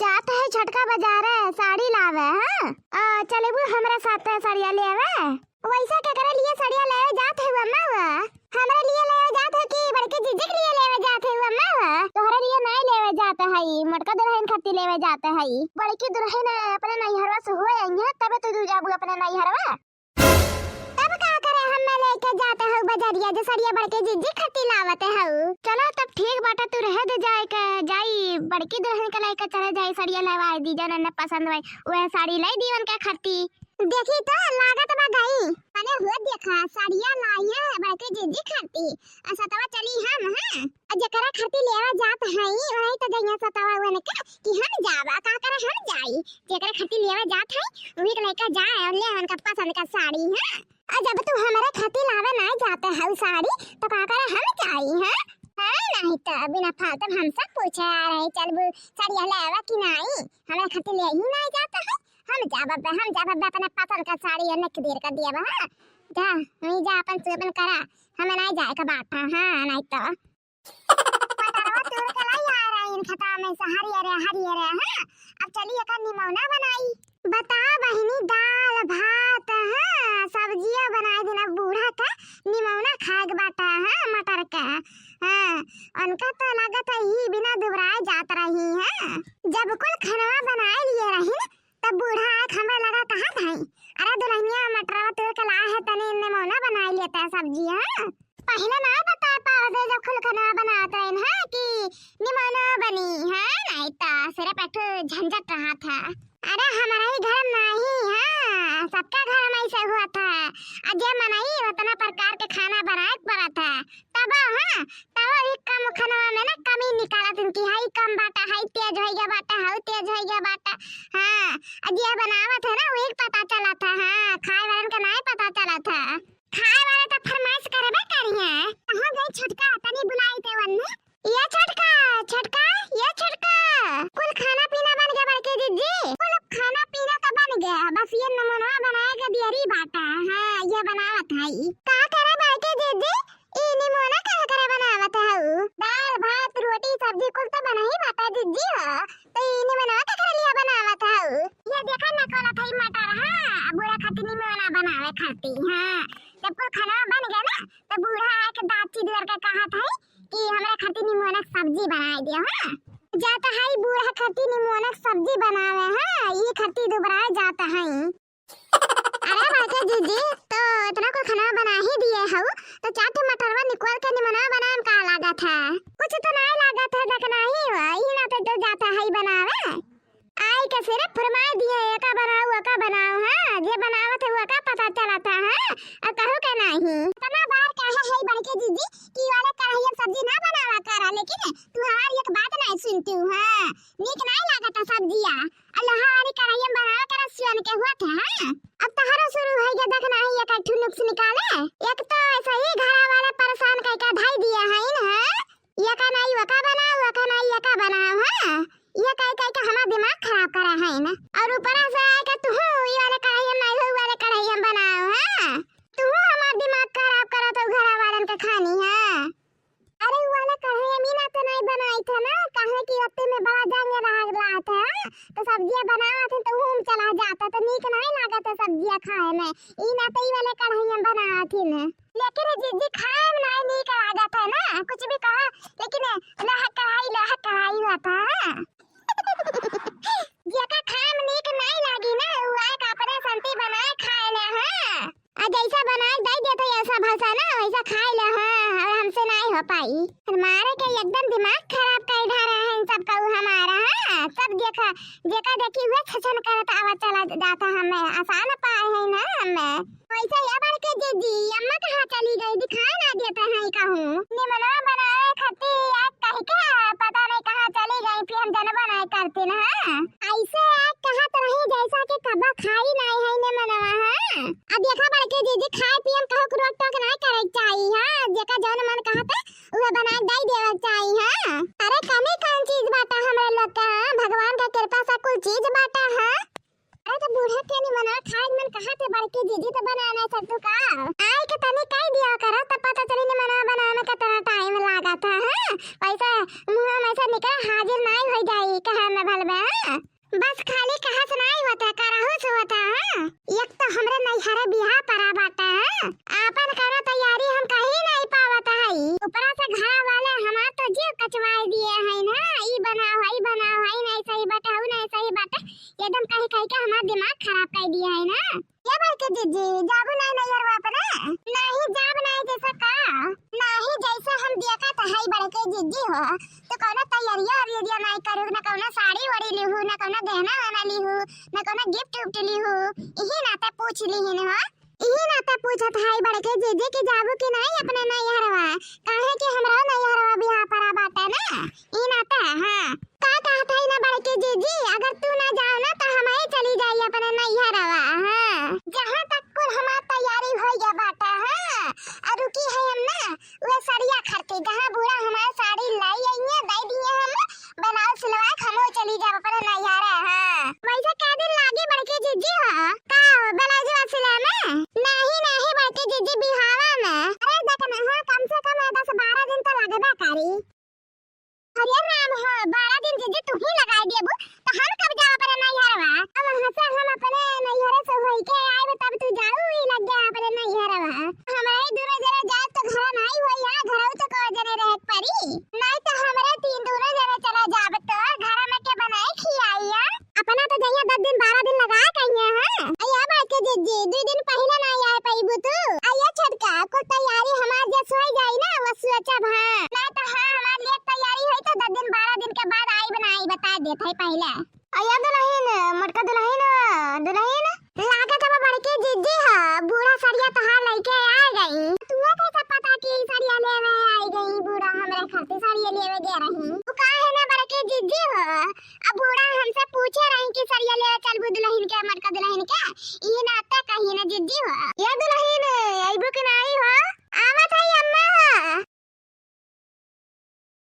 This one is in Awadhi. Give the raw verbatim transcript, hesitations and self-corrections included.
जात है छोटका बजारे साड़ी लावे, हाँ? आ, चलेबू हमरा साथे सड़िया लेवे? वैसे केकरे लिए सड़िया लेवे जात है अम्मा हुआ? हमरे लिए लेवे जात है कि बड़की जीजी के लिए लेवे जात है अम्मा हुआ? तोहरे लिए नहीं लेवे जात है, मोटका दुल्हन खातिर लेवे जात है। बड़की दुल्हन अपने नैहरवा से होए आई है, तबे तू दू जाबू अपने नैहरवा। तब का करे हम्मे लेके जात हऊ बजरिया, जे सड़िया बड़की जीजी खातिर लावत हऊ? चला तब ठीक बाटे, तू रहे दे जाए के, जाई बड़की दुल्हन के लेके चले जाई, सड़िया लेवाए दी, जौन एन्ने पसंद होई, वह साड़ी लाई दी उनके खातिर। देखी तो लागत बा गई। अरे हो देखा, सड़िया लाई है बड़की जीजी खातिर, आ सतवा चली हम, हाँ? आ जेकरा खातिर लेवा जात हई, वही तो जइया सतवा उनके कि हम जाबा, का करे हम जाई? जेकरा खातिर लेवा जात हई, वही के लेके जाए और ले उनका पसंद का साड़ी, हाँ? आ जब तू हमरे खातिर लावे नाई जात हऊ साड़ी, तो का करे हम जाई, हाँ? हाँ, नहीं तो बिना फालतू हमसे पूछे आ रही, चलबू सड़िया लेवा कि नाई? हमरे खातिर ले ही नाई जात है। हम जाब बे, हम जाब बे, अपने पसंद का साड़ी और नेक देर का दिया बा, हाँ? जा, वहीं जा, अपन सेवन करा, हमें नाई जाए का बात है, हाँ, नहीं तो। मटरवा तोड़ के लाई आ रही इन खेतवा में से, हरियरे, हरियरे, हाँ? अब चली एकर निमौना बनाई। बता बहिनी, दाल भात, हाँ, सब्जिया बनाई दिन, अब बूढ़ा का निमौना खाए के बाटा, हाँ, मटर का, हाँ, उनका तो लागत है ही बिना दुबराए जात रही, हाँ। जब कुल खनवा बनाए लिए रही, तब बूढ़ा आए के हमरा लगा कहत है, "अरे दुल्हनिया, मटरवा तोड़ के लाए है, तनी निमौना बनाई लेता है सब्जी, हाँ?" पहिले ना बता पावत रहे जब कुल खनवा बनावत रहे ना कि निमौना बनी, हाँ? नहीं तो सिर्फ एक ठो झंझट रहा था। अरे हमारा ही घर में नहीं, हाँ, सबका घर में ऐसे हुआ था। आ जे मनई उतना प्रकार के खाना बनाए के पड़ा था, तब, हाँ, तब ई कम खनवा में ना कमी निकालत हन कि हई कम बाटा, हई तेज होइ गया बाटा, हऊ तेज होइ गया बाटा। हाँ, आ जे बनावत है ना, वही के पता चलत है। हाँ, खाए वालन का नाहीं पता चलत है। खाए वाले तो फरमाइश करबे करिहे। कहाँ गई छोटका? तनी बुलाई ते वन्ने। ये छोटका, छोटका, ये छोटका। कुल खाना पीना बन गया बड़की जीजी? कुल खाना पीना तो बन गया, बस ये निमोनवा बनाए के दियरी बाटा। हाँ, ये बनावत है। का करे बड़की जीजी? ई निमोना काहे करे बनावत हऊ? दाल, भात, रोटी, सब्जी कुल तो बनही बाटा जीजी हो, तो ई निमोनवा काहे करे लिए बनावत हऊ? ये देखा ना, कोला थाई मटर, हाँ, बूढ़ा खातिर निमोना बनावे खातिर, हाँ। जब कुल खाना बन गया ना, तो बूढ़ा आके दाँत चिदर के कहा था कि हमरा खातिर निमोना सब्जी बनाए दियो, हाँ। जाता है बूढ़ा खातिर निमोना सब्जी बनावे, हाँ, ई खातिर दुबराए जाता है। अरे बड़के जीजी, तो इतना कुल खाना बना ही दिए हऊ, तो चार ठे मटरवा निकाल के निमोना बनाए में का लागत है? कुछ तो नाहीं लागत है, देख नाहीं हुआ, ई ना तो जो जाता है बनावे। आई के सिर्फ फरमाए दिए, एका बनाओ, ओका बनाओ, हाँ, जे बनावत है, ओका पता चलत है, हाँ, और कहू के नाहीं। इतना बार कहा है बड़के जीजी कि वाले कढ़ाई में सब्जी ना बनावा करा, लेकिन तू हमार एक बात नाहीं सुनती हूँ, हाँ, नीक नाहीं लागत है सब्जिया। आ लोहा वाली कढ़ाई में बनावे करा, सियन के हुआ थे, हाँ? अब तहरो शुरू होइ गया, देख नाहीं, एक ठू नुक्स निकाले। एक तो ऐसे ही घरा वाला परेशान कइके धाई दिया है ना, हाँ? ये का नाहीं, वो का बनाओ, वो का नाहीं, ये का बनाओ, हाँ? ये कह कह के हमार दिमाग खराब करा है ना। और ऊपरा से आके तू ये वाले कढ़ाई में नाहीं हो, वाले कढ़ाई में बनाओ, हाँ? तू हमार दिमाग खराब करत हो घरा वालन के खानी, हाँ? अरे, उ वाला कढ़ाई में ना तो नहीं बनाई था ना, काहे कि ओत्ते में बड़ा जंग रहा, रहा था, तो सब्जिया बनावत है तो ऊ में चला जाता, तो नीक नहीं लागत है सब्जिया खाए में। ई ना तो ई वाले कढ़ाई में बनावत ही ना। लेकिन जीजी खाए में नहीं नीक लागत है ना, कुछ भी कहा, लेकिन लोहा कढ़ाई, लोहा कढ़ाई होता है। जेका खाए में नीक नहीं लागी ना, उ आए के अपने संती बनाए खाए ले, हाँ। आ जैसा बनाए दे देते ऐसा भलसा ना, वैसा खाए ले, हाँ, अब हमसे नहीं हो पाई। मारे के एकदम दिमाग खराब कर डारा है इन सबका, उ हमारा, हाँ, सब देखा, जेका देखी हुए छछन करत आवा चला जाता, हमें आसान पाए है ना, हमें। वैसे ये बड़के जीजी, अम्मा कहाँ चली गई, दिखाई ना देते हैं कहूँ। निमनवा बनावे खातिर आज कह के पता नहीं कहाँ चली गई, फिर हम जनबो नहीं करते ना, हाँ। ऐसे आज कहत रही जैसा कि कबो खाई नाई है ने मनवा, हाँ। अब देखा बड़के जीजी, खाए पिए में कहूँ रोक टोक नाई करे के चाही, हाँ। जेका जौन मन कहत है, उहे बना के दे देवे के चाही, हाँ। अरे कमी कौन चीज बाटा हमरे लोग का, हाँ? भगवान का कृपा से कुल चीज बाटा, हाँ। अरे तो बूढ़ा के निमनवा खाए के मन कहत है बड़के जीजी, तो बना ना सकतू का? आए के तनी कह दिया करो, तब पता चली निमनवा बनावे में कितना टाइम लागत है, हाँ? वैसे मुँह में से निकल हाजिर नाई हो जाई, कहे में भल में, हाँ? बस खाली कहस नाई होता, करहु से होता, हाँ? एक तो हमरे नैहरे बियाह परा बाटे, हाँ? आपन कौनो तैयारी हम कहीं नाई पावत हई। ऊपरा से घरा वाले हमार तो जीव कचवाई दिए हैं ना, ई बनाओ, ई बनाओ, ई नाई सही बाटे, ऊ नाई सही बाटे, एकदम कही कही के हमार दिमाग खराब कर दिए हैं ना। ये बड़की जिज्जी, जाबू नाई नैहरवा अपने? नाहीं जाब नाई जैसे का? नाहीं जैसे हम देखत हई बड़की जिज्जी हो, तो कौनो तैयारिया वैयारिया नाई करू, ना कौनो साड़ी ओढ़ी लिहू, ना कौनो गहना वहना लिहू, ना कौनो gift उफ्ट लिहू। इही नाते पूछ लिहिन हो, इही नाते पूछत हई बड़की जिज्जी कि जाबू कि नाई अपने नैहरवा, काहे कि हमरो नैहरवा बियाह परा बाटे ना, ई नाते, हाँ। का कहत हई ना बड़की जिज्जी, अगर तू ना जाओ ना तो हमही चली जाई अपने नैहरवा, हाँ। जहाँ तक कुल हमार तैयारी होइगा बाटे, हाँ। और रुकी है हम ना, उहे सड़िया खरते, जहाँ बूढ़ा हमार साड़ी लाई आइए, दे दिए हम, ब्लाउज सिलवा के हमहू चली जाब अपने नैहरे, हाँ। वैसे कै दिन लागी बड़की जिज्जी हो? का हो, ब्लाउजवा सिले में? नाहीं, नाहीं बड़की जिज्जी, बिहावा में। अरे देख ना, हाँ, कम से कम दस बारह दिन तो लगबे करी। अरे राम हो, बारह दिन जिज्जी तू ही लगाई देबू, तो हम कब जाब अपने नैहरवा? अब वहाँ से हम अपने नैहरे से होई के आइब, तब तू जाऊ ही लग गया अपने नैहरवा। हमरा ही दोनों जने जाब तो घर नाई होई, यहाँ घरऊ तो को जने रहे के पड़ी। नाई तो हमरे तीन दोनों जने चले जाब तो घर में के बनाई खियाई, हाँ? अपना तो जइया दस दिन बारह दिन लगा कहिए, हाँ? अइया बड़की जिज्जी, दुई दिन पहिले नाई आए पइबू तू। अइया छोटका, कुल तैयारी हमार जस होई जाई ना, वो सोचब, हाँ। ना तो हाँ, हमार लेट तैयारी होई तो दस दिन बारह दिन के बाद आइब नाई, बता देत हई पहिले। अइया दुलहिन, मोटका दुलहिन, दुलहिन। लागत अब बड़की जिज्जी ह, बूढ़ा सड़िया तोहार लइके आ गई। तुहे कैसे पता कि ई सड़िया लेवे आई गई, बूढ़ा हमरे खातिर सड़िया लेवे गए रही। तू काहे ना बड़की जिज्जी हो, अब बूढ़ा हमसे पूछे रही कि सड़िया लेवे चलबू दुलहिन के, मोटका दुलहिन के, ई नाते कही ना जिज्जी हो।